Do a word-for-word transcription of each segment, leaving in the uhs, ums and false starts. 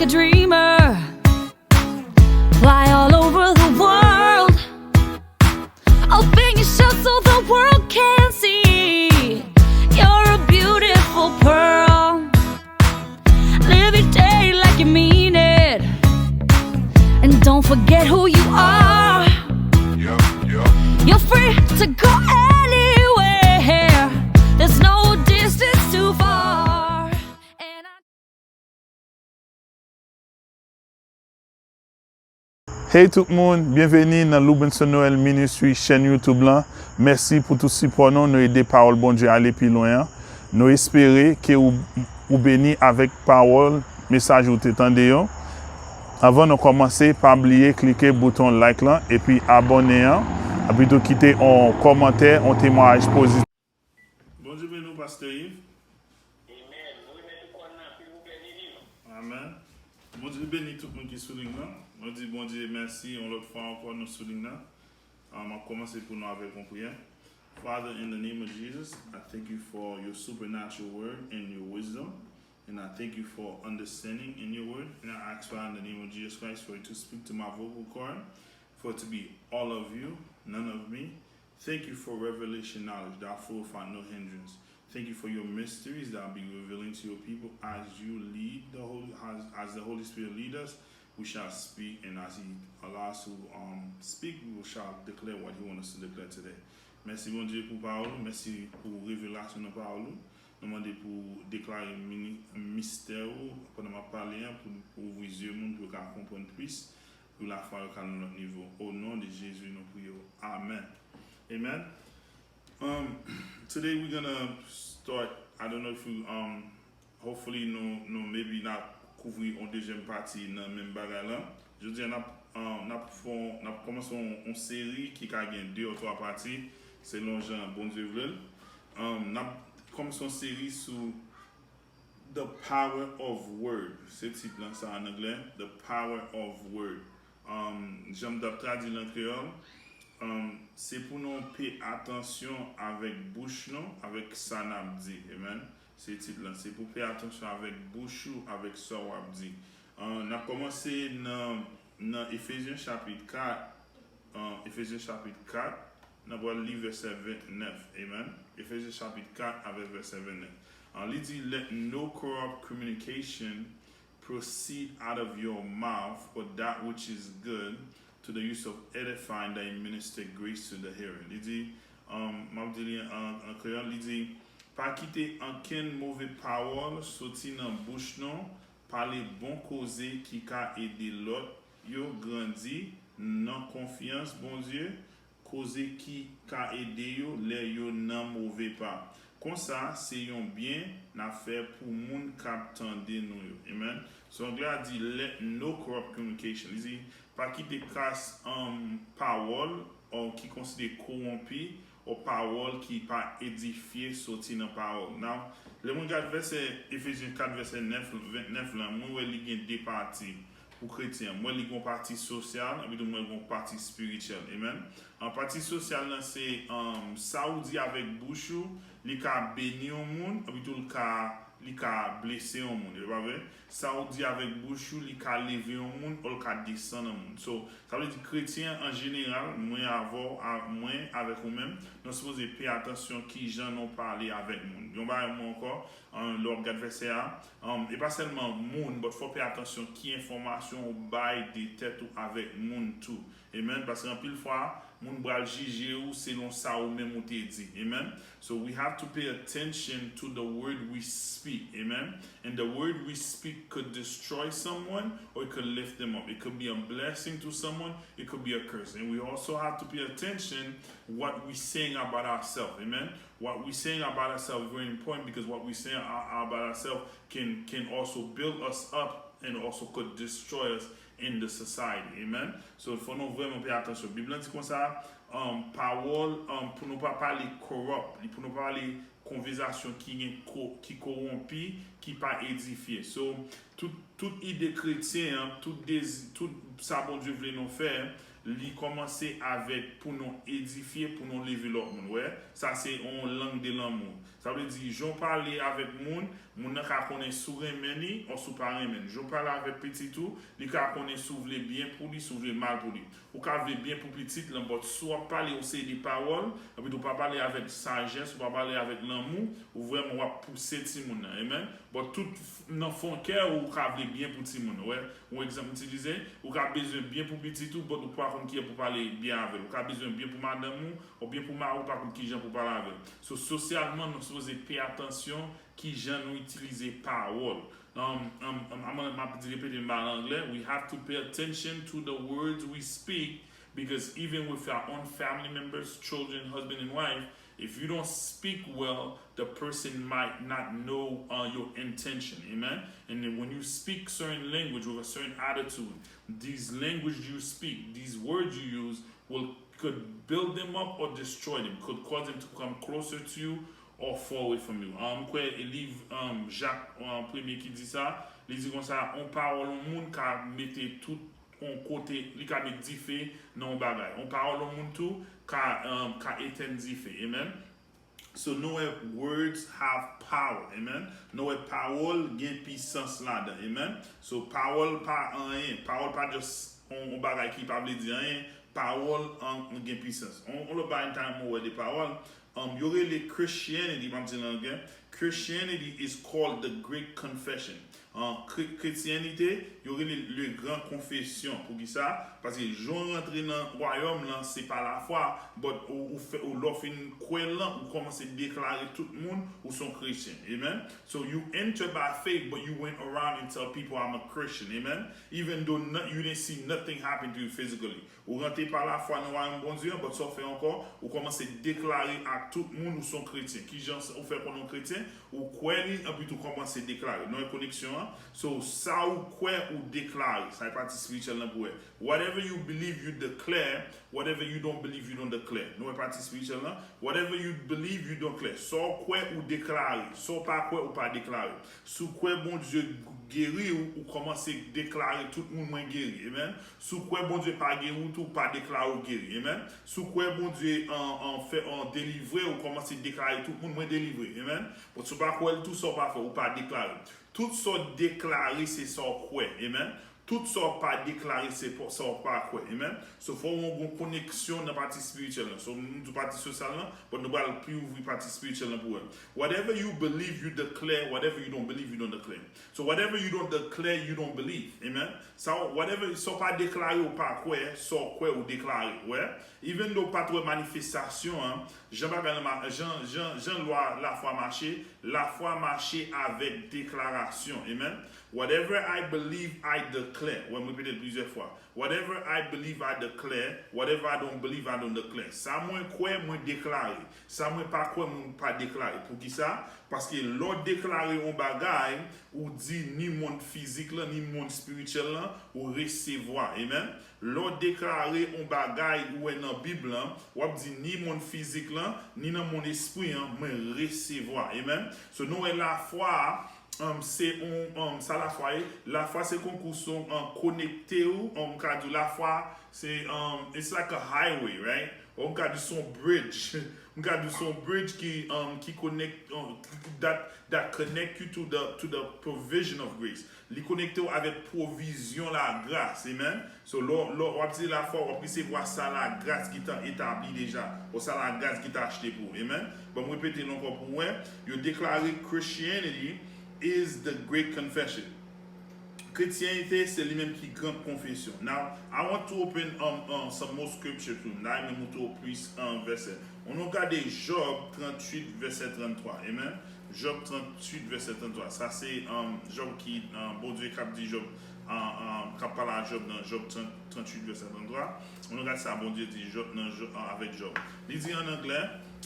A dreamer. Fly all over the world. Open your shirt so the world can see. You're a beautiful pearl. Live your day like you mean it. And don't forget who you are. You're free to go anywhere. There's no distance too far. And I Hey tout moun, byenveni nan Loubenson Noël Ministry, chèn YouTube lan. Mèsi pou tout sipò nou, nou ede pawòl Bondye ale pi lwen an. Nou espere ke ou, ou beni avèk pawòl, mesaj ou te tande yo. Anvan nou kòmanse, pa bliye klike bouton like lan epi abòne an, epi tou kite yon kòmantè, yon temwayaj pozitif. Bondye beni w, Pastè Yves. Amen. Nou remèt ou kòn nan, ke ou beni li non. Amen. Bondye beni tout moun ki sou liy nan. Nou di Bondye mèsi yon lòt fwa ankò nou sou liy nan. Ah, m ap kòmanse pou nou avèk yon priyè. Father, in the name of Jesus, I thank you for your supernatural word and your wisdom. And I thank you for understanding in your word. And I ask, Father, in the name of Jesus Christ, for you to speak to my vocal cord, for it to be all of you, none of me. Thank you for revelation knowledge that flow without no hindrance. Thank you for your mysteries that are being revealed to your people as you lead the Holy, as, as the Holy Spirit lead us. We shall speak, and as He allows us to um, speak, we shall declare what He wants us to declare today. Mèsi Bondye pou pawòl ou, mèsi pou revelasyon nan pawòl ou. Nou mande pou deklare mini- mistè ou pandan m ap pale an, pou, pou ouvri zye moun, pou yo ka konprann plis, pou lafwa yo ka nan lòt nivo. O non de Jezi nou priye w. Amen. Amen. Um, today we're gonna start, I don't know if we, um, hopefully nou, nou maybe n ap kouvri yon dezyèm pati nan menm bagay lan. Jodi a n ap, um, n ap fè yon, n ap kòmanse yon, yon seri ki ka gen de ou twa pati, selon jan Bondye vle l. Um, n ap kòmanse yon seri sou The Power of Word. Se tit lan sa an anglè, The Power of Word. Um, jan m t ap tradui l an kreyòl, um, se pou nou peye atansyon avèk bouch nou, avèk sa n ap di. Amen. Se tit lan. Se pou peye atansyon avèk bouch ou, avèk sa w ap di. Uh, n ap kòmanse nan, nan Efezyen chapit kat. Uh, Efezyen chapit kat, n ap pral li vèsè vennèf. Amen. Efezyen chapit kat avèk vèsè vennèf. Uh, li di, let no corrupt communication proceed out of your mouth, but that which is good to the use of edifying, that it minister grace to the hearer. Li di, um, m ap di li an, an kreyòl, li di, pa kite ankenn move pawòl soti nan bouch nou, pale bon koze ki ka ede lòt yo grandi nan konfyans Bondye, koze ki ka ede yo lè yo nan move pa. Konsa, se yon byen n ap fè pou moun k ap tande nou yo. Amen. So, anglè a di, let no corrupt communication. Li di, pa kite kras um, pawòl ou ki konsidere kowonpi ou pawòl ki pa edifye soti nan pawòl. Now, lè mwen gade vèsè Efezyen kat, vèsè nèf, vennèf lan, mwen wè li gen de pati pou kretyen an. Mwen wè li gen yon pati sosyal, epi tou mwen wè li gen yon pati espirityèl. Amen. An pati sosyal lan se um, sa ou di avèk bouch ou, li ka beni yon moun, epi tou li ka, li ka blese yon moun. E pa vre? Sa ou di avèk bouch ou, li ka leve yon moun, ou li ka desann yon moun. So, sa vle di kretyen an jeneral, mwen avè w, a- mwen avèk ou menm, nou sipoze peye atansyon kijan nou pale avèk moun. Yon bagay mwen ankò, um, lè w ap gad vèsè a, um, e pa sèlman moun, but fò w peye atansyon ki enfòmasyon ou bay de tèt ou avèk moun tou. Amen. Paske anpil fwa, moun pral jije ou selon sa ou menm ou te di. Amen. So we have to pay attention to the word we speak. Amen. And the word we speak could destroy someone or it could lift them up. It could be a blessing to someone, it could be a curse. And we also have to pay attention what we saying about ourselves. Amen. What we saying about ourselves is very important because what we saying a- about ourselves can can also build us up and also could destroy us in the society. Amen. So, fò nou vrèman peye atansyon. Bib lan di konsa, um, pawòl, um, pou nou pa pale corrupt, li pou nou pale konvèsasyon ki gen ko, ki kowonpi, ki pa edifye. So, tout, tout ide kretyen an, tout dezi, tout sa Bondye vle nou fè, Li kòmanse avèk pou nou edifye, pou nou leve lòt moun. Wè, sa se yon lang de lanmou. Sa vle di, jan w pale avèk moun, moun nan ka konnen si w renmen li, oswa si w pa renmen li. Jan w pale avèk pitit ou, li ka konnen si w vle byen pou li, si w vle mal pou li. Ou ka vle byen pou pitit lan, but si w ap pale yon seri de pawòl, epi tou pa pale avèk sajès, ou pa pale avèk lanmou, ou vrèman w ap pouse timoun nan. Amen. But tout nan fon kè ou, ou ka vle byen pou timoun. Wè, yon egzanp m itilize, ou ka bezwen byen pou pitit ou, but ou pa konn kijan pou pale byen avè l. Ou ka bezwen byen pou madanm ou, ou byen pou mari ou, pa konn kijan pou pale avè l. So, sosyalman, nou sipoze peye atansyon kijan nou itilize pawòl. Um, um, um, I'm gonna, m ap di repete m ba anglè. We have to pay attention to the words we speak, because even with our own family members, children, husband and wife, if you don't speak well, the person might not know uh, your intention. Amen. And then when you speak certain language with a certain attitude, these language you speak, these words you use will could build them up or destroy them, could cause them to come closer to you or far away from you. Um, kwè liv um, Jak um, premye ki di sa, li di konsa, yon pawòl yon moun ka mete tout yon kote, li ka met dife nan yon bagay. Yon pawòl yon moun tou ka, um, ka etenn dife. Amen. So, nou wè, words have power. Amen. Nou wè, pawòl gen pisans ladan. Amen. So, pawòl pa anyen. Pawòl pa just yon, yon bagay ki pa vle di anyen. Pawòl an, gen pisans. On, on lòt bagay m ta renmen w wè de pawòl. Um, yo rele Christianity, m ap di l an anglè. Christianity is called the Great Confession. Uh, kre- Kretyenite, yo rele le Grand Confession. Poukisa? Paske jan w rantre nan wayòm lan, se pa lafwa, but ou, ou, fè, ou lè w fin kwè l lan, ou kòmanse deklare tout moun ou se yon kretyen. Amen. So you enter by faith, but you went around and tell people I'm a Christian. Amen. Even though not, you didn't see nothing happen to you physically. Ou rantre pa lafwa nan wayòm Bondye an, but sa w fè ankò, ou kòmanse deklare ak tout moun ou se yon kretyen. Kijan ou fè konnen yon kretyen? Ou kwè li, epi tou kòmanse deklare. Nou wè koneksyon an? So, sa ou kwè, ou deklare. Sa e pati espirityèl lan pou wè. Whatever you believe, you declare. Whatever you don't believe, you don't declare. Nou wè pati espirityèl lan? Whatever you believe, you don't declare. Sa w kwè, ou deklare. Sa w pa kwè, ou pa deklare. Si w kwè Bondye geri w, ou kòmanse deklare tout moun mwen geri. Amen. Si w kwè Bondye pa geri w tou, ou pa deklare w geri. Amen. Si w kwè Bondye an, an fè an delivre, ou kòmanse deklare tout moun mwen delivre. Amen. Bon, si w pa kwè l tou, sa w pa fè, ou pa deklare. Tout sa w deklare, se sa w kwè. Amen. Tout sa w pa deklare, se pa- sa w pa kwè. Amen. So, fò w gen yon koneksyon nan pati espirityèl lan. So, m di w pati sosyal lan, but nou pral pi ouvri pati espirityèl lan pou wè. Whatever you believe, you declare. Whatever you don't believe, you don't declare. So, whatever you don't declare, you don't believe. Amen. Sa, whatever, sa w pa deklare, ou pa kwè, sa w kwè, ou deklare. Wè. Even though w pa t wè manifestasyon an, jan bagay lan ma- jan, jan, jan lwa lafwa mache, lafwa mache avèk deklarasyon. Amen. Whatever I believe, I declare. Wè, m repete l plizyè fwa. Whatever I believe, I declare. Whatever I don't believe, I don't declare. Sa mwen kwè, mwen deklare. Sa mwen pa kwè, mwen pa deklare. Poukisa? Paske lè w deklare yon bagay, ou di ni mond fizik lan, ni mond espirityèl lan, ou resevwa. Amen. Lè w deklare yon bagay ou wè nan Bib lan, w ap di ni mond fizik lan, ni nan mond espri an, mwen resevwa. Amen. So, nou wè lafwa a, um, se yon, um, sa lafwa ye. Lafwa se konkou se yon, um, konekte ou, um, m ka di w lafwa, se, um, it's like a highway, right? Ou m ka di se yon bridge. M ka di se yon bridge ki, um, ki connect, um, that, that connect you to the, to the provision of grace. Li konekte w avèk pwovizyon lagras. Amen. So, lè w- lè w- w ap di lafwa, w ap resevwa sa lagras ki ta etabli deja, ou sa lagras ki ta achte pou ou. Amen. Bon, m repete l ankò pou w wè. Yo deklare Christianity is the great confession. Kretyenite, se li menm ki gran konfesyon. Now, I want to open um, um, some more scripture to you. Now, m montre w plis um, vèsè. Ann nou gade Jòb tranntuit, vèsè tranntwa. Amen. Jòb tranntuit, vèsè tranntwa. Sa se um, Jòb ki, um, Bondye k ap di Jòb, um, um, k ap pale a Jòb nan Jòb trant, tranntuit, vèsè tranntwa. Ann nou gade sa Bondye di Jòb nan Jòb, um, avèk Jòb. Li di an anglè,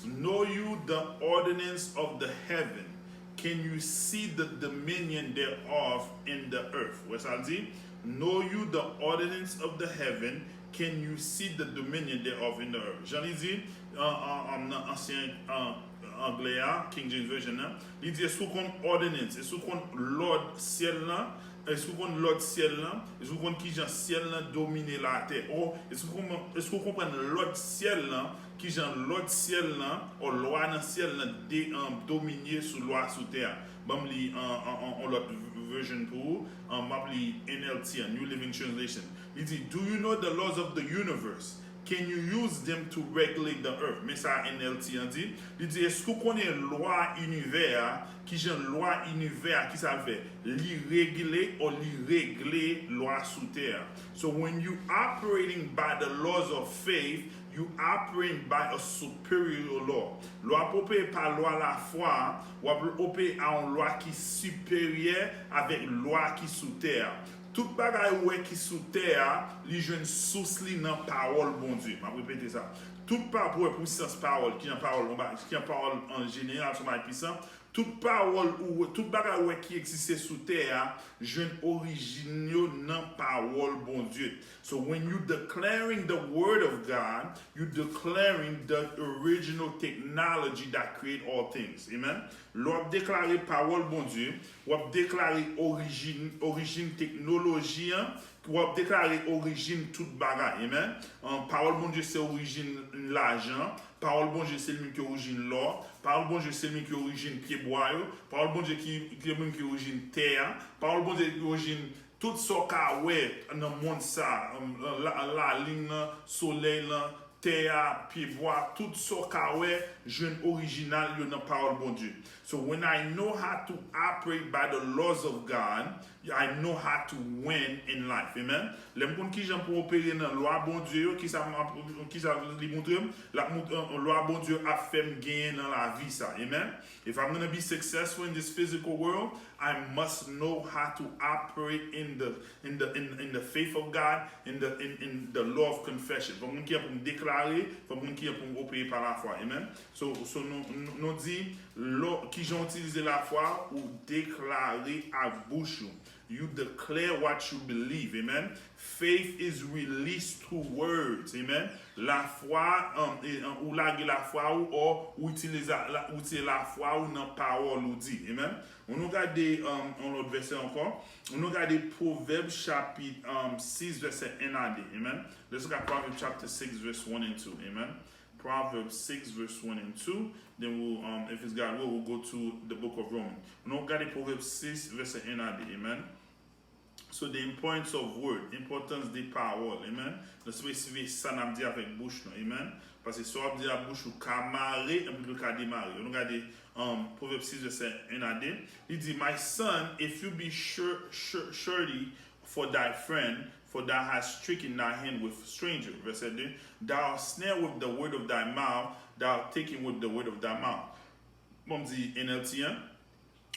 Know you the ordinance of the heaven, can you see the dominion thereof in the earth? Wè sa l di? Know you the ordinance of the heaven, can you see the dominion thereof in the earth? Jan li di an, an, an, nan ansyen an, anglè a, King James Version nan, li di, èske w konn ordinance, èske w konn lòd syèl lan, Èske w konn lòd syèl lan? Èske w konn kijan syèl lan domine latè? Ò, èske w konprann, èske w konprann lòd syèl lan, kijan lòd syèl lan, ò, lwa nan syèl lan de, um, domine sou lwa sou tè a? Ban m li an, an, an, an lòt version pou ou. Um, m ap li N L T an, New Living Translation. Li di, "Do you know the laws of the universe? Can you use them to regulate the earth?" Men sa N L T an di. Li di, "Èske w konnen lwa inivè a? Kijan lwa inivè a, kisa l fè? Li regle, ò, li regle lwa sou tè a." So when you operating by the laws of faith, you operating by a superior law. Lè w ap opere pa lwa lafwa, w ap opere a yon lwa ki siperyè avèk lwa ki sou tè a. Tout bagay ou wè ki sou tè a, li jwenn sous li nan pawòl Bondye. M ap repete sa. Tout pa pou wè pwisans pawòl, kijan pawòl, kijan pawòl an jeneral, se yon bagay pwisan. Tout pawòl ou, tout bagay ou wè ki egziste sou tè a, jwenn orijin yo nan pawòl Bondye. So when you declaring the word of God, you declaring the original technology that create all things. Amen. Lè w ap deklare pawòl Bondye, w ap deklare orijin, orijin teknoloji an, w ap deklare orijin tout bagay. Amen. An, pawòl Bondye se orijin lajan, pawòl Bondye se li menm ki orijin lò, pawòl Bondye se li menm ki orijin pyebwa yo, pawòl Bondye ki, ki li menm ki orijin tè a, pawòl Bondye ki orijin tout sa w ka wè nan mond sa, an, la, lalin nan, solèy lan, tè a, pyebwa, tout sa w ka wè, jwenn orijinal yo nan pawòl Bondye. So when I know how to operate by the laws of God, I know how to win in life. Amen. Lè m konn kijan pou opere nan lwa Bondye yo, kisa m ap, kisa li montre m? L ap montre, lwa Bondye ap fè m genyen nan lavi sa. Amen. If I'm gonna be successful in this physical world, I must know how to operate in the in the in, in the faith of God, in the in, in the law of confession. Fò m konn kijan pou m deklare, fò m konn kijan pou m opere pa lafwa. Amen. So, so nou, nou, nou di, lò, kijan w itilize lafwa, ou deklare ak bouch ou. You declare what you believe. Amen. Faith is released through words. Amen. Lafwa, um, e, um, ou lage lafwa ou, ò, ou itilize la, ou itilize lafwa ou nan pawòl ou di. Amen. Ann nou gade, um, yon lòt vèsè ankò. Ann nou gade Pwovèb chapit, um, sis, vèsè en a de. Amen. Let's look at Proverbs chapter six, verse one and two. Amen. Proverbs six, verse one and two. Then we'll, um, if it's God will, we'll go to the book of Romans. Ann nou gade Pwovèb sis, vèsè en a de. Amen. So the importance of word, enpòtans de pawòl, amen. Nou espesifye sa n ap di avèk bouch nou, amen. Paske sa w ap di ak bouch ou ka mare, anpi tou l ka demare. Nou gade, um, Pwovèb sis, vèsè en a de. Li di, "My son, if you be sure, sure, surety for thy friend, for thou hast stricken thy hand with stranger." Vèsè de, "Thou snare with the word of thy mouth, thou taking with the word of thy mouth." Bon, m di N L T an.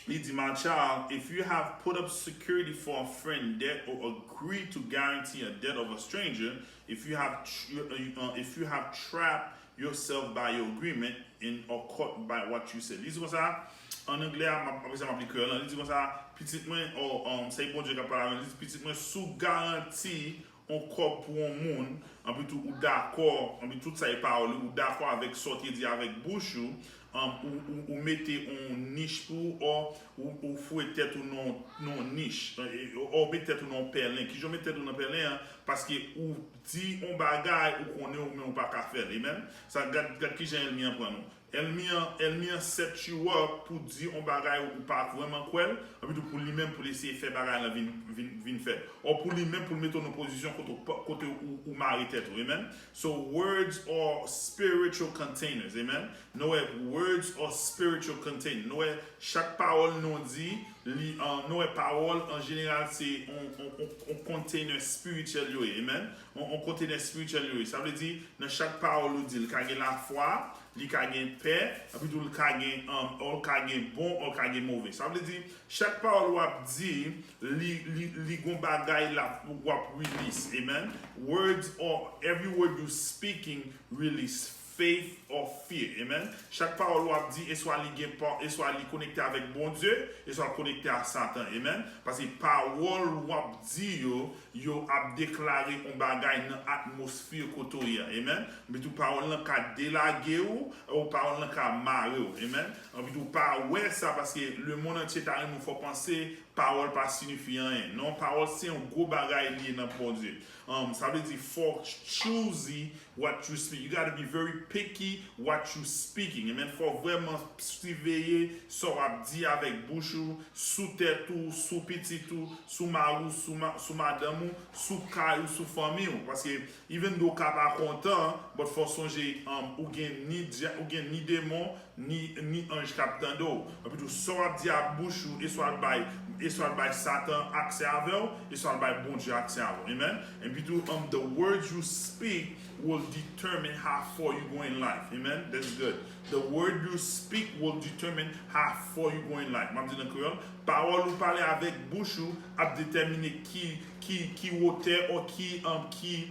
Li di, "My child, if you have put up security for a friend debt or agreed to guarantee a debt of a stranger, if you have tr- uh, if you have trapped yourself by your agreement and are caught by what you said." Li di konsa, an anglè a, m ap, apre sa m ap li kreyòl lan, li di konsa, "Pitit mwen, ò, um, se Bondye k ap pale avè m," li di, "Pitit mwen, si w garanti yon kòb pou yon moun, anpi tou ou dakò, anpi tout sa e pawòl ou, ou dakò avèk sa w te di avèk bouch ou, um, ou, ou, ou mete yon nich pou ou, ò, ou, ou foure tèt ou nan, nan yon nich, e, e, ò, ou mete tèt ou nan yon pèlen." Kijan w mete tèt ou nan pèlen an? Paske ou di yon bagay, ou konnen ou menm ou pa ka fè l. Amen. Sa, gad, gad kijan ènmi an pran nou. Ènmi an, ènmi an set you up pou di yon bagay ou pa vrèman kwè l, anpi tou pou li menm pou l eseye fè bagay lan vin, vin, vin fèt. Ò pou li menm pou l mete w nan pozisyon kote, w pa- kote ou, ou mare tèt ou. Amen. So words are spiritual containers. Amen. Nou wè, words are spiritual containers. Nou wè, chak pawòl nou di, li, uh, nou wè, pawòl an jeneral se yon, yon, yon, yon container spirityèl yo ye. Amen. Yon, yon container spirityèl yo ye. Sa vle di, nan chak pawòl ou di, li ka gen lafwa, li ka gen pè, epi tou li ka gen, um, ò, li ka gen bon, ò, li ka gen move. Sa vle di, chak pawòl w ap di, li, li, li gon bagay la w ap release. Amen. Words or every word you speaking release faith of fear. Amen. Chak pawòl w ap di, e swa li gen pa, e swa li konekte avèk Bondye, e swa l konekte a Satan. Amen. Paske pawòl w ap di yo, yo ap deklare yon bagay nan atmosfe kote w ye a. Amen. Epi tou pawòl lan ka delage w, ou pawòl lan ka mare w. Amen. Epi tou pa wè sa paske le monde entier ta renmen w fè w panse pawòl pa siyifi anyen. Non, pawòl se yon gwo bagay li ye nan Bondye. Um, sa vle di for choosy what you speak. You gotta be very picky what you speaking. Amen. Fò w vrèman siveye sa w ap di avèk bouch ou, sou tèt ou, sou pitit ou, sou mari w, sou, ma, sou madanm ou, sou kay ou, sou fanmi w. Paske even though w ka pa kontan, but fò w sonje um, ou gen ni, ou gen ni demon, ni, ni anj k ap tande w. Epi tou, sa w ap di ak bouch ou, e swa l bay, e swa l bay Satan aksè avè w, e swa l bay Bondye aksè avè w. Amen. Epi tou, um, the words you speak will determine how far you go in life. Amen. That's good. The word you speak will determine how far you go in life. M ap di nan kreyòl, pawòl ou pale avèk bouch ou ap detèmine ki, ki, ki wotè ou ki, um, ki,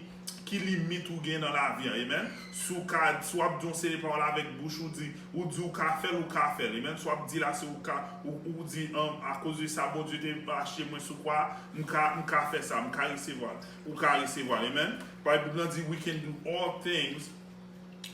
ki limit ou gen nan lavi an. Amen. Si w ka, si w ap di yon seri pawòl avèk bouch ou, di, ou di ou ka fè l, ou ka fè l. Amen. Si w ap di la, si ou ka, ou, ou di, um, akoz de sa, Bondye te achte mwen sou kwa, m ka, m ka fè sa, m ka resevwa l. Ou ka resevwa l. Amen. Paske Bib lan di, we can do all things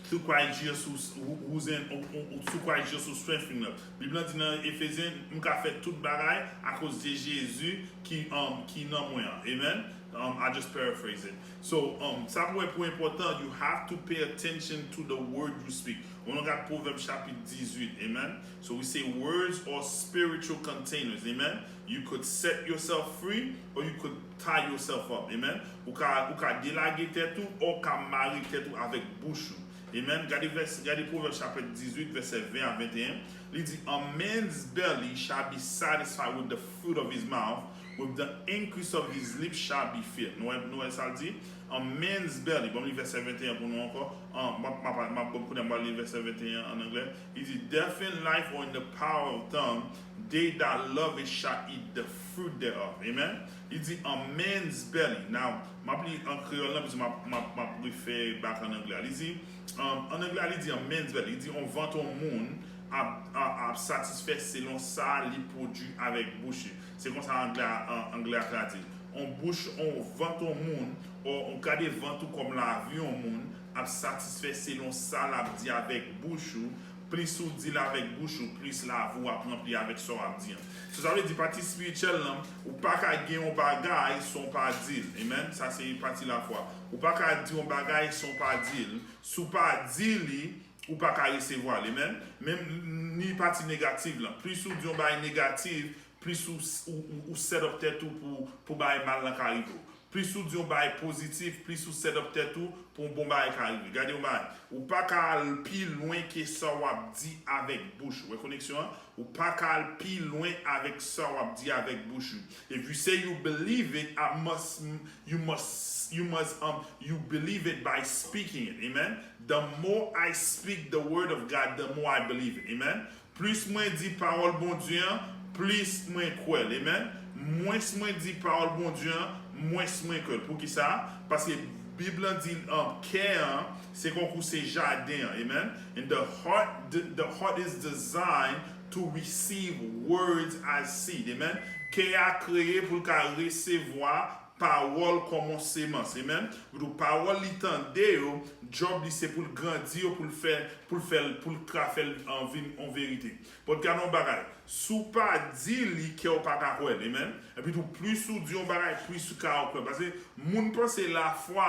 through Christ Jesus who, who's in, who, who, through Christ Jesus who strengthen us. Bib lan di nan Efezyen, m ka fè tout bagay akoz de Jezi ki, um, ki nan mwen an. Amen. Um, I just paraphrase it. So, um, sa pou wè pou enpòtan, you have to pay attention to the word you speak. Ann nou gad Pwovèb chapit dizuit. Amen. So we say words are spiritual containers. Amen. You could set yourself free or you could tie yourself up. Amen. Ou ka, ou ka delage tèt ou, ou ka mare tèt ou avèk bouch ou. Amen. Gade, vès, gade Pwovèb chapit dizuit, vèsè ven a venteyen. Li di, a man's belly shall be satisfied with the fruit of his mouth, with the increase of his lips shall be filled. Nou wè, nou wè sa l di? A man's belly. Ban m li vèsè venteyen pou nou ankò. An, m ap, m ap, m ap, bon, kounye a m ap li vèsè venteyen an anglè. Li di, death and life are in the power of tongue. They that love it shall eat the fruit thereof. Amen. Li di, a man's belly. Now, m ap li an kreyòl lan, paske m ap, m ap, m ap refè back an anglè. Li di, um, an anglè, li di, a man's belly. Li di, yon vant yon moun ap, ap, ap satisfè selon sa li pwodui avèk bouch li. Se konsa anglè a, an, anglè a tradui. Yon bouch, yon vant yon moun, ou, ou gade vant ou kòm lavi yon moun, ap satisfè selon sa l ap di avèk bouch ou, plis ou di l avèk bouch ou, plis lavi w ap ranpli avèk sa w ap di an. So, sa vle di pati espirityèl lan, ou pa ka gen yon bagay san w pa di l. Amen. Sa se pati lafwa. Ou pa ka di yon bagay san w pa di l. Si w pa di li, ou pa ka resevwa l. Amen. Menm ni pati negatif lan. Plis ou di yon bagay negatif, plis ou, ou, ou, ou set up tèt ou pou, pou bagay mal lan ka rive w. Plis ou di yon bagay pozitif, plis ou set up tèt ou pou yon bon bagay ka rive. Gade yon bagay. Ou pa ka al pi lwen ke sa w ap di avèk bouch ou. Wè koneksyon an? Ou pa ka al pi lwen avèk sa w ap di avèk bouch ou. If you say you believe it, I must, you must, you must, um, you believe it by speaking it. Amen. The more I speak the word of God, the more I believe it. Amen. Plis mwen di pawòl Bondye an, plis mwen kwè l. Amen. Mwens mwen di pawòl Bondye an, mwens mwen kwè l. Poukisa? Paske Bib lan di, um, kè an, se konkou se jaden an. Amen. And the heart, the, the heart is designed to receive words as seed. Amen. Kè a kreye pou l ka resevwa pawòl kòm yon semans. Amen. Pou pawòl li tande yo, djòb li se pou l grandi yo, pou l fè, pou l fè, pou l ka fè l, um, vin yon verite. But gade yon bagay. Si w pa di li, kè w pa ka kwè l. Amen. Epi tou, plis ou di yon bagay, plis ou ka kwè. Paske moun panse lafwa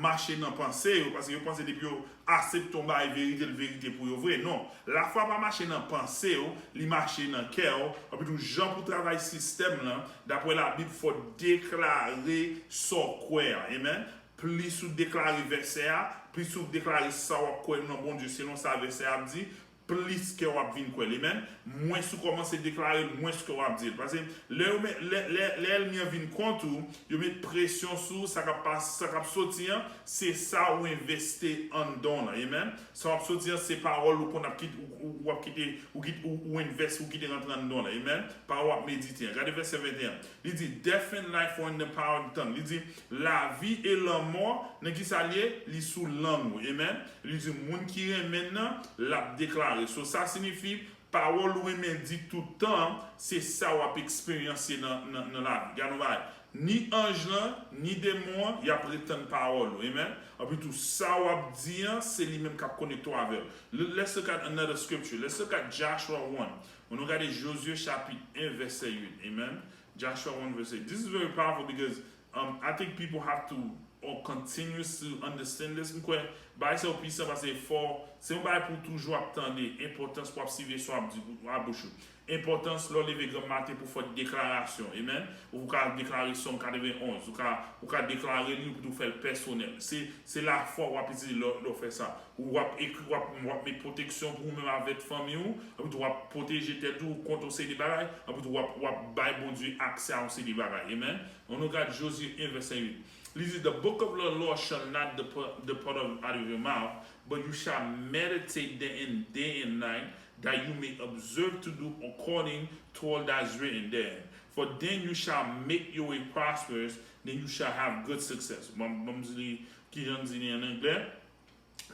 mache nan panse yo, paske yo panse depi yo aksepte yon bagay verite, l verite pou yo vre. Non. Lafwa pa mache nan panse w, li mache nan kè w. Epi tou, jan pou travay sistèm lan, daprè Labib, fò w deklare sa w kwè a. Amen. Plis ou deklare vèsè a, plis ou deklare sa w ap kwè nan Bondye, selon sa vèsè a ap di, plis ke w ap vin kwè l. Amen. Mwens ou kòmanse deklare l, mwens ke w ap di l. Paske lè, yo met, lè, lè, lè ènmi an vin kont ou, yo met presyon sou ou, sa k ap pas, sa k ap soti an, se sa ou envesti anndan w lan. Amen. Sa w ap soti an, se pawòl ou konn ap kite, ou, ou, ou ap kite, ou, kit- ou, ou envesti, ou kite rantre anndan w lan. Amen. Pawòl w ap medite an. Gade vèsè venteyen. Li di, "Death and life are in the power of the tongue." Li di, lavi e lanmò, nan ki sa l ye? Li sou lang ou. Amen. Li di, moun ki renmen l nan, l ap deklare. So, sa siyifi, pawòl ou renmen di tout tan, se sa w ap eksperyanse nan, nan, nan lavi. Gade yon bagay. Ni anj lan, ni demon an, y ap retann pawòl ou. Amen. Epi tou, sa w ap di an, se li menm k ap konekte w avè l. L- Let's look at another scripture. Let's look at Joshua one. Ann nou gade Jozye chapit en, vèsè uit. Amen. Joshua one, verse eight. This is very powerful because um, I think people have to or continues to understand this. M kwè bagay sa yo pwisan paske fò, se yon bagay pou w toujou ap tande, enpòtans pou w ap siveye sa w ap di a bouch ou. Enpòtans lè w leve granm maten pou w fè deklarasyon. Amen. Ou ka deklare Sòm katrevenn onz, ou ka, ou ka deklare li, ou fè l pèsonèl. Se, se lafwa w ap itilize lè, lè w fè sa. Ou w ap ekri, w ap, w ap met pwoteksyon pou ou menm avèk fanmi w, epi tou w ap pwoteje tèt ou kont yon seri de bagay, epi tou w ap, w ap bay Bondye aksè a yon seri de bagay. Amen. Ann nou gade Jozye en, vèsè uit. Li di, "The book of the law shall not depart, depart of, out of your mouth, but you shall meditate therein day and night, that you may observe to do according to all that is written therein. For then you shall make your way prosperous, then you shall have good success." Bon, bon, m di li, ki jan di li an anglè?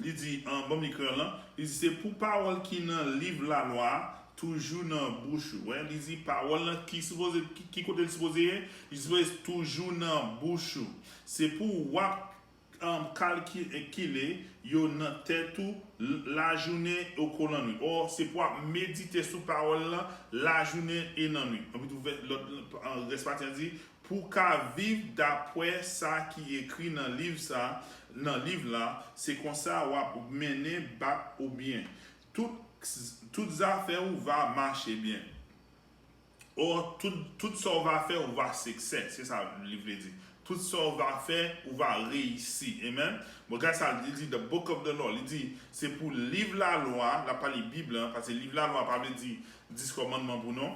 Li di, an, ban m li kreyòl lan. Li di, se pou pawòl ki nan liv lalwa a toujou nan bouch ou. Wè, li di, pawòl lan ki sipoze, ki, ki kote l sipoze ye? Li sipoze toujou nan bouch ou. Se pou w ap, an, kalkile yo nan tèt ou l- lajounen e kou lannwit. Ò, se pou w ap medite sou pawòl lan lajounen e lannwit. Anpi tou, vè- lòt, an, rès pati a di, pou w ka viv dapre sa ki ekri nan liv sa, nan liv la, se konsa w ap mennen bak ou byen. Tout, tout zafè ou va mache byen. Or, tout, tout sa w va fè, ou va siksè. Se sa li vle di. Tout sa w va fè, ou va reyisi. Amen. Bon, gade sa, li di, the book of the law. Li di, se pou liv lalwa, l ap pale Bib lan, paske liv lalwa pa vle di dis kòmandman pou nou.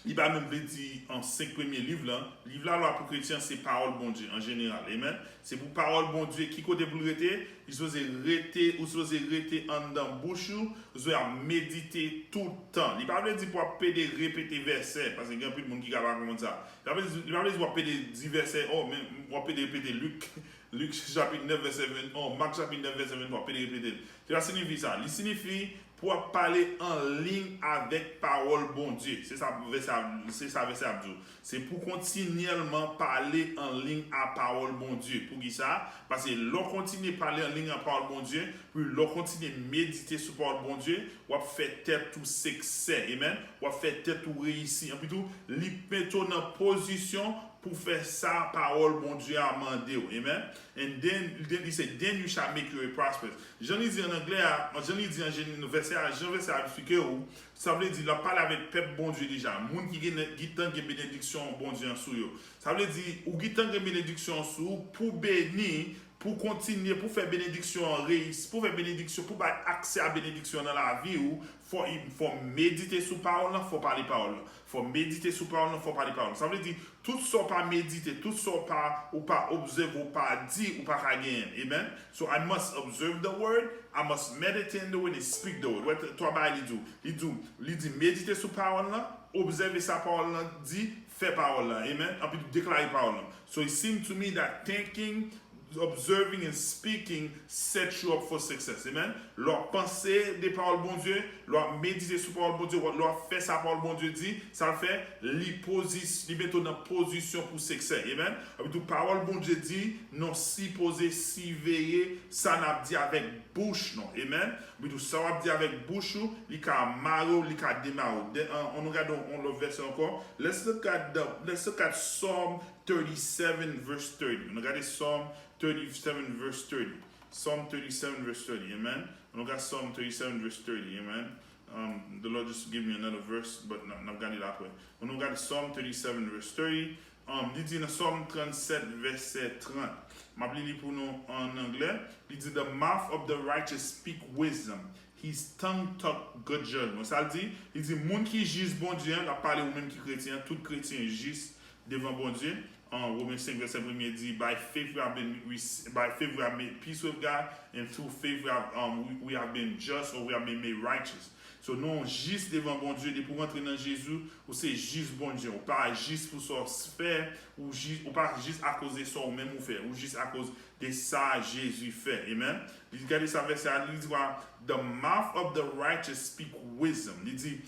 Li pa menm vle di an senk premye liv lan. Liv lalwa pou kretyen an se pawòl Bondye an jeneral. Amen. Se pou pawòl Bondye ki kote pou l rete? Li sipoze rete, ou sipoze rete anndan bouch ou, ou sipoze ap medite tout tan. Li pa vle di pou w ap pede repete vèsè, paske gen anpil moun ki ka pa konprann sa. Li pa vle di, li pa vle di w ap pede di vèsè, oh, men w ap pede repete Lik, Lik chapit nèf vèsè ven, oh, Mak chapit nèf vèsè venntwa, w ap pede repete l. Se pa siyifi sa. Li siyifi pou w ap pale an liy avèk pawòl Bondye. Se sa vèsè a, se sa vèsè a ap di w. Se pou kontinyèlman pale an liy a pawòl Bondye. Poukisa? Paske lè w kontinye pale an liy a pawòl Bondye, pi lè w kontinye medite sou pawòl Bondye, w ap fè tèt ou siksè. Amen. W ap fè tèt ou reyisi. Anpi tou, li mete w nan pozisyon pou fè sa pawòl Bondye a mande w. Amen. And then, then he said, then you shall make your way prosperous. Jan li di an anglè a, jan li di an jeneral, vèsè a, jan vèsè a eksplike w, sa vle di l ap pale avèk pèp Bondye deja. Moun ki gen, ki gentan gen benediksyon Bondye an sou yo. Sa vle di, ou gentan gen benediksyon an sou ou pou beni, pou kontinye, pou fè benediksyon an reyisi, pou fè benediksyon, pou bay aksè a benediksyon nan lavi ou, fò, fò medite sou pawòl lan, fò pale pawòl lan. Fò medite sou pawòl lan, fò pale pawòl lan. Sa vle di, tout sa w pa medite, tout sa w pa, ou pa obsève, ou pa di, ou pa ka genyen. Amen. So I must observe the word, I must meditate in the word and speak the word. Wè, t- twa bagay li di w. Li di w, li di medite sou pawòl lan, obsève sa pawòl lan di, fè pawòl lan. Amen. Anpi tou deklare pawòl lan. So it seemed to me that thinking, observing and speaking set you up for success. Amen. Lè w ap panse de pawòl Bondye, lè w ap medite sou pawòl Bondye, lè w ap fè sa pawòl Bondye di, sa l fè, li pozis, li mete w nan pozisyon pou siksè. Amen. Epi tou, pawòl Bondye di, nou sipoze siveye sa n ap di avèk bouch nou. Amen. Epi tou, sa w ap di avèk bouch ou, li ka mare w, li ka demare w. De- an- Ann nou gade yon, yon lòt vèsè ankò. Let's look at the, let's look at Psalm thirty-seven verse thirty. Nou gade Psalm thirty-seven verse thirty. Psalm thirty-seven verse thirty. Amen. Nou gade Psalm thirty-seven verse thirty. Amen. Um, the Lord just give me another verse, but n ap gade l apre. Nou gade Psalm thirty-seven verse thirty. Um, li di nan Psalm tranntsèt vèsè trant. M ap li li pou nou an anglè. Li di, the mouth of the righteous speak wisdom, His tongue talk good judgment. Sa l di, li di, moun ki jis Bondye an, l ap pale ou menm ki kretyen an, tout kretyen jis devan Bondye. An Women senk vèsè premye di, by faith we have been, we, by faith we have made peace with God, and through faith we have, um, we, we have been just, or we have been made righteous. So nou jis devan Bondye, depi w rantre nan Jezi, ou se jis Bondye. Ou pa jis pou sa w fè, ou jis, ou pa jis akoz de sa w menm ou fè, ou jis akoz de sa Jezi fè. Amen. Li gade sa vèsè a, li di kwa, the mouth of the righteous speak wisdom. Li di,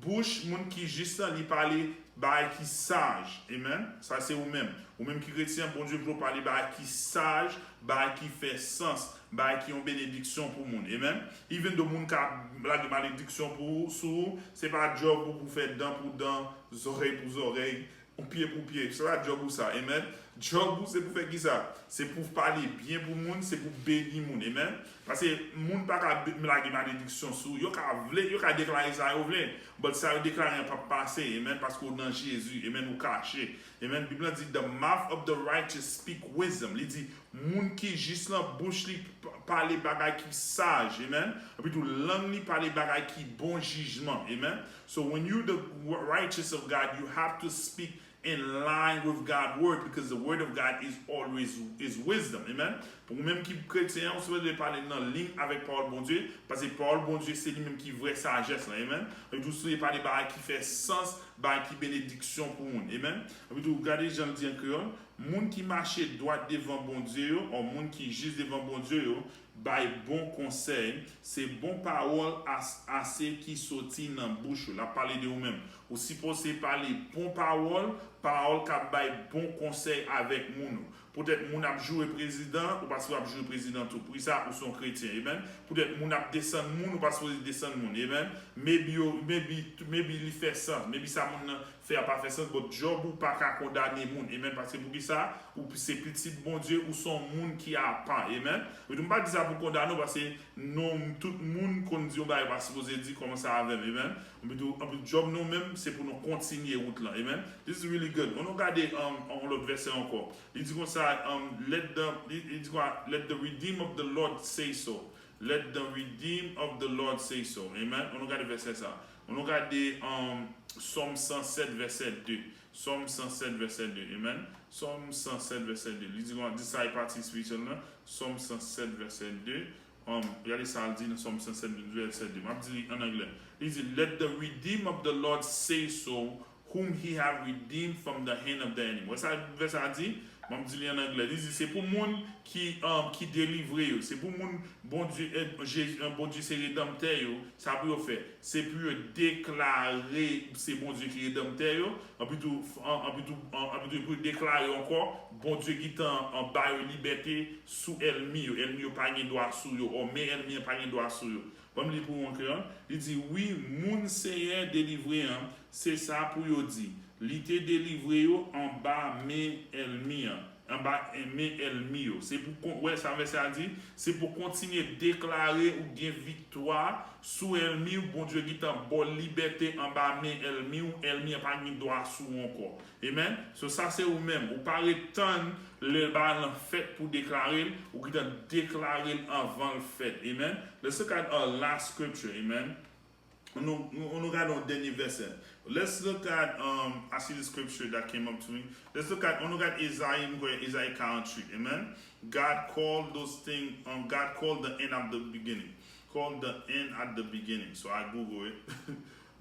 bouch moun ki jis lan, li pale bagay ki saj. Amen. Sa se ou menm. Ou menm ki kretyen, Bondye vle w pale bagay ki saj, bagay ki fè sans, bagay ki yon benediksyon pou moun. Amen. Even though moun ka lage malediksyon pou ou, sou ou, se pa djòb ou pou fè dan pou dan, zòrèy pou zòrèy, yon pye pou pye. Se pa djòb ou sa. Amen. Djòb ou se pou fè kisa? Se pou pale byen pou moun, se pou beni moun. Amen. Paske moun pa ka be- lage malediksyon sou ou. Yo ka vle, yo ka deklare sa yo vle. But sa yo deklare an p ap pase. Amen. Paske ou nan Jezi. Amen. Ou kache. Amen. Bib la di, the mouth of the righteous speak wisdom. Li di, moun ki jis lan, bouch li p- pale bagay ki saj. Amen. Epi tou, lang li pale bagay ki bon jijman. Amen. So when you the righteous of God, you have to speak in line with God's word, because the word of God is always is wisdom. Amen. Pou ou menm ki kretyen an, ou sipoze pale nan liy avèk pawòl Bondye, paske pawòl Bondye se li menm ki vrè sajès lan. Amen. Epi tou, si w pale bagay ki fè sans, bagay ki benediksyon pou moun. Amen. Epi tou, gade jan l di an kreyòl, moun ki mache dwat devan Bondye yo, ou moun ki jis devan Bondye yo, bay bon konsèy, se bon pawòl as- ase ki soti nan bouch ou. L ap pale de ou menm. Ou sipoze pale bon pawòl, pawòl k ap bay bon konsèy avèk moun ou. Poutèt moun ap joure prezidan, ou pa sipoze ap joure prezidan tou. Poukisa? Ou se yon kretyen. Amen. Poutèt moun ap desann moun, ou pa sipoze desann moun. Amen. Maybe, yo- maybe, maybe li fè sans. Maybe sa moun nan fè a pa fè sans, but djòb ou pa ka kondane moun. Amen. Paske poukisa? Ou se pitit Bondye, ou se yon moun ki apa. Amen. Epi tou, m pa di sa pou kondane w, paske nou, tout moun konn di yon bagay pa sipoze di, kòmanse avè m. Amen. Epi tou, epi djòb nou menm, se pou nou kontinye wout lan. Amen. This is really good. Ann nou gade um, yon lòt vèsè ankò. Li di konsa, um, let the, li, li di kwa? Let the redeem of the Lord say so. Let the redeem of the Lord say so. Amen. Ann nou gade vèsè sa. Ann nou gade um, Sòm san sèt, vèsè de. Sòm san sèt, vèsè de. Amen. Sòm san sèt, vèsè de. Li di konsa, di sa e pati espirityèl lan. Sòm san sèt, vèsè de. Um, gade sa l di nan Sòm san sèt, vèsè de. M ap di li an anglè. Li di, let the redeem of the Lord say so, whom he have redeemed from the hand of the enemy. Wè sa vèsè a di? M ap di li an anglè. Li di, se pou moun ki, um, ki delivre yo. Se pou moun Bondye, eh, Jezi, eh, Bondye se redanmtè yo. Sa pou yo fè? Se pou yo deklare se Bondye ki redanmtè yo. Epi tou, an- epi tou, an- epi tou, pou yo deklare ankò, Bondye gentan an ba yo libète sou ènmi yo. Ènmi yo pa gen dwa sou yo. Ò, men ènmi an pa gen dwa sou yo. Ban m li pou ou an kreyòl. Li di, wi, moun Senyè delivre an, se sa pou yo di. Li te delivre yo anba men ènmi an, anba men ènmi yo. Se pou kon- wè sa vèsè a di, se pou kontinye deklare ou gen viktwa sou ènmi w. Bondye gentan ba w libète anba men ènmi w. Ènmi an pa gen dwa sou ou ankò. Amen. So sa se ou menm. Ou pa ret tann lè bagay lan fèt pou deklare l. Ou gentan deklare l anvan l fèt. Amen. Let's look at our last scripture. Amen. Nou, nou, nou gade yon dènye vèsè. Let's look at, um, I see the scripture that came up to me. Let's look at, nou gade Ezayi, nou gade Ezayi karanntuit. Amen. God called those things, um, God called the end at the beginning. Called the end at the beginning. So I Google it.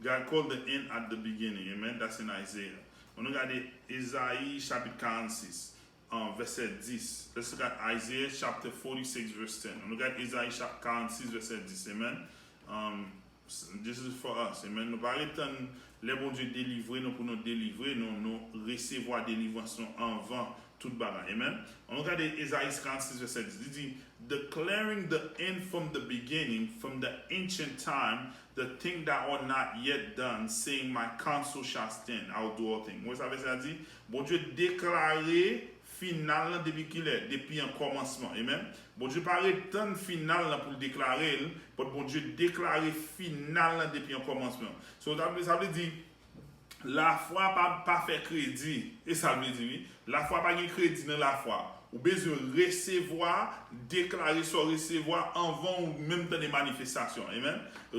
God called the end at the beginning. Amen. That's in Isaiah. Nou gade Ezayi chapit karannsis, um, vèsè dis. Let's look at Isaiah chapter forty-six verse ten. Nou gade Ezayi chapit karannsis vèsè dis. Amen. Um, this is for us. Amen. Nou pa ret tann lè Bondye delivre nou pou nou delivre nou, nou resevwa delivrans nou anvan tout bagay. Amen. Ann nou gade Ezayi karannsis vèsè dis. Li di, declaring the end from the beginning, from the ancient time, the thing that are not yet done, saying, my counsel shall stand, I will do all things. Wè sa vèsè a di? Bondye deklare final lan depi kilè? Depi an kòmansman. Amen. Bondye pa ret tann final lan pou l deklare l, but Bondye deklare final lan depi an kòmansman. So, sa vle, sa vle di, lafwa pa, pa fè kredi. E sa l vle di, wi. Lafwa pa gen kredi nan lafwa. Ou bezwen resevwa, deklare sa w resevwa anvan ou menm tande manifestasyon. Amen.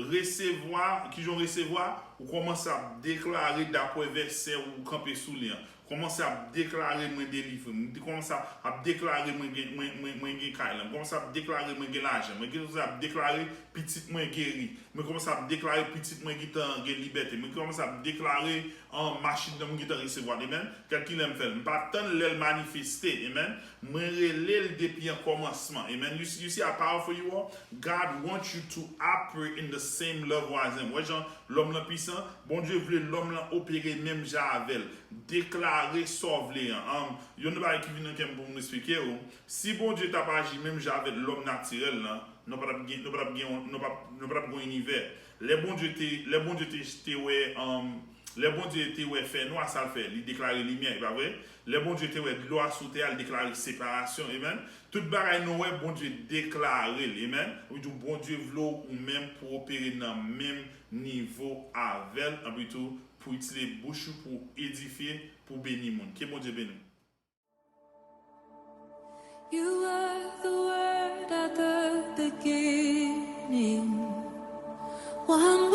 Resevwa, kijan w resevwa, ou kòmanse ap deklare dapre vèsè ou kanpe sou li an. Kòmanse ap deklare mwen delivre. Mwen kòmanse ap deklare mwen gen, mwen, mwen, mwen gen kay la. Mwen kòmanse ap deklare mwen gen lajan. Mwen kòmanse ap deklare pitit mwen geri. Mwen kòmanse ap deklare pitit mwen gentan gen libète. Mwen kòmanse ap deklare an machin nan mwen gentan resevwa. Amen. Kèlkilè m fè l. M pa tann lè l manifeste. Amen. Mwen rele l depi an kòmansman. Amen. You see, you see how powerful you are? God wants you to operate in the same level as him. Wè jan lòm lan pwisan? Bondye vle lòm lan opere menm jan avè l. Deklare sa w vle an. Um, yon nan bagay ki vin nan kè m pou m esplike w. Si Bondye t ap aji menm jan avèk lòm natirèl lan, nou pa t ap gen, nou pa t ap gen, nou pa, nou pa t ap gen yon inivè. Lè Bondye te, lè Bondye te, te wè, um, lè Bondye te wè fènwa, sa l fè? Li deklare limyè, e pa vre? Lè Bondye te wè dlo a sou tè a, li deklare separasyon. Amen. Tout bagay nou wè, Bondye deklare l. Amen. Ou di Bondye vle w ou menm pou opere nan menm nivo avè l, anpi tou pou itilize bouch ou pou edifye, pou beni moun. Ke Bondye beni w. You were the word at the beginning. One